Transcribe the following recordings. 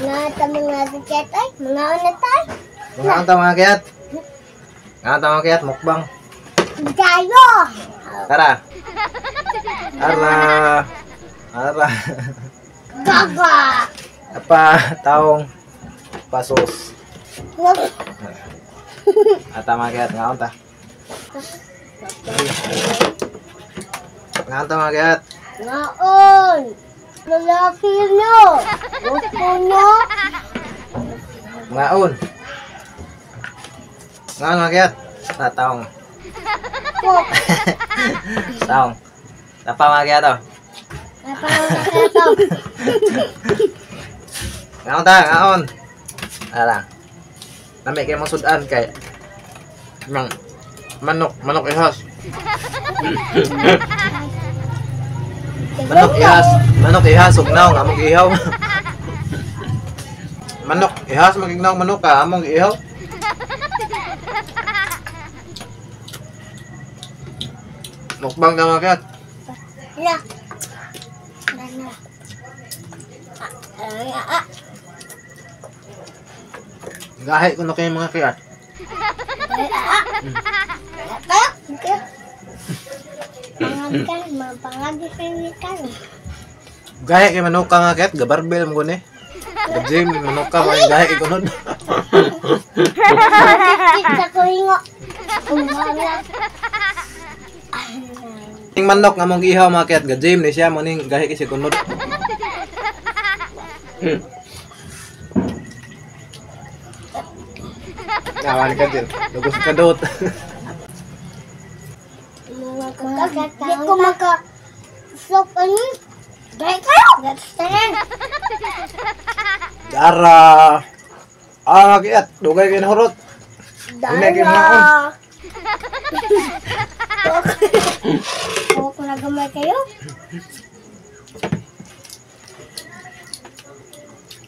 Nga ta mga kakyat ay. Mga una ta. Mga anta mga kayat. Mga anta mga kayat, mukbang. Dayo! Tara. Ara. Ara. Gaga! Apa, taong pasos. Ata mga kayat, nga anta. Nga anta mga kayat. Ngaon! Lalaki nyo! Gusto nyo? Ngaon. Ngaon mga kayat. Ah, taong. Taong. Tapa mga kayat oh. Tapa mga kayat oh. Ngaon ta, ngaon. Ara. Lami kay mong sudan kay mang manok, manok ihas. Manok ihas, manok ihas ugnaw nga among ihaw. Manok ihas magignaw manok ka among ihaw. Mukbang na mga kat. Na. Gahi ko na kayo mga kiyat. Gahi kay manok ka nga kiyat, gabarbel mo gani. Gajim manok ka mga gahi kay kunod. Ning manok nga mong gihaw mga kiyat, gajim ni siya mo ning gahi kay si kunod. Nawan ka din. Lugos ka dot. Di ko maka sok ani. Dai kayo. Dara. Ah, kiat, dugay kay nahurot. Dara. Ko na gamay kayo.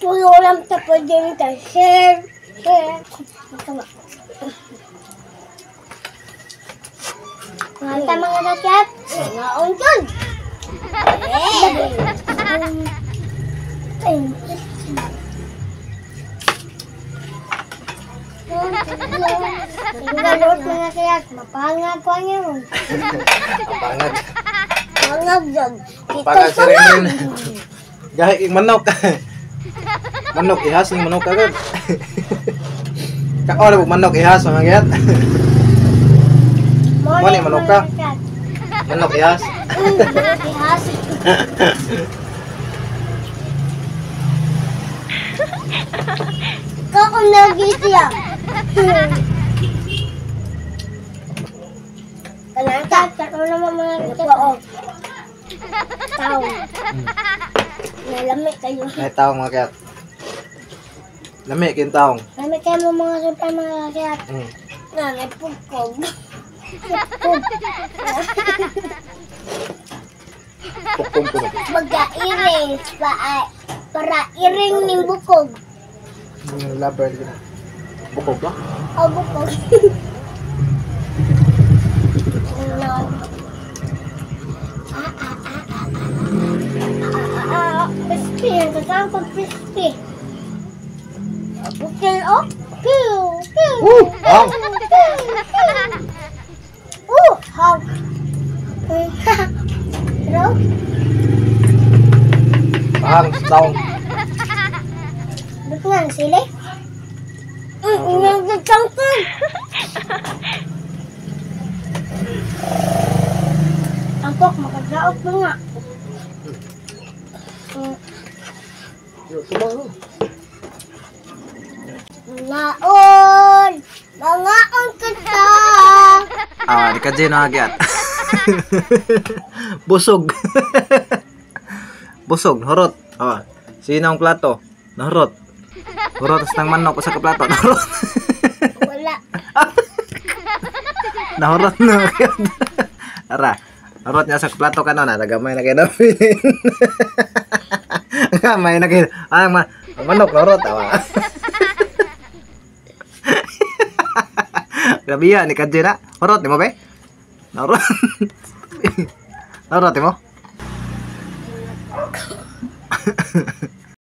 Tulo lang ta pwede ta share. Share. Mga mga kakyat, ngaon dyan! Galot mga kakyat, mapangag ko niyo. Mapangag. Mapangag dyan. Mapangag si Rinrin. Gahi king manok. Manok ihas ng manok agad. Kaon na manok ihas mga kakyat. Mani manok ka. Manok ihas. Manok ihas. Ikaw kung nagisiya. Kananta, tatlo naman mga kakyat. Tao. Nalami kayo. May taong mga kakyat. Lami kayong taong. Lami kayo mga sultan mga kakyat. Na, may pugkog. Pugkog. Pugkog po. Magka-iring. Para iring ng bukog. Lover din. Bukog ba? O, bukog. Crispy. Ang kasama pag crispy. Bukil, oh. Pew, pew. Hang. Hang. Bro? Hang, taong. Ba't nga, sili? Nagtatangkong. Tangkok, makadaot mo nga. Mangaon! Mangaon kita! Ah, di ka dyan nakagyat. Busog. Busog, nahurot. Ah, sino ang plato? Nahurot. Hurot sa manok sa plato. Nahurot. Wala. Nahurot na. Ara, nahurot niya sa plato ka na. Nagamay na kayo na. Gamay na kayo. Ah, manok, nahurot. Awa. Grabe yan, ni Kadje na. Hurot, di mo ba? Nahurot. Nahurot, di mo?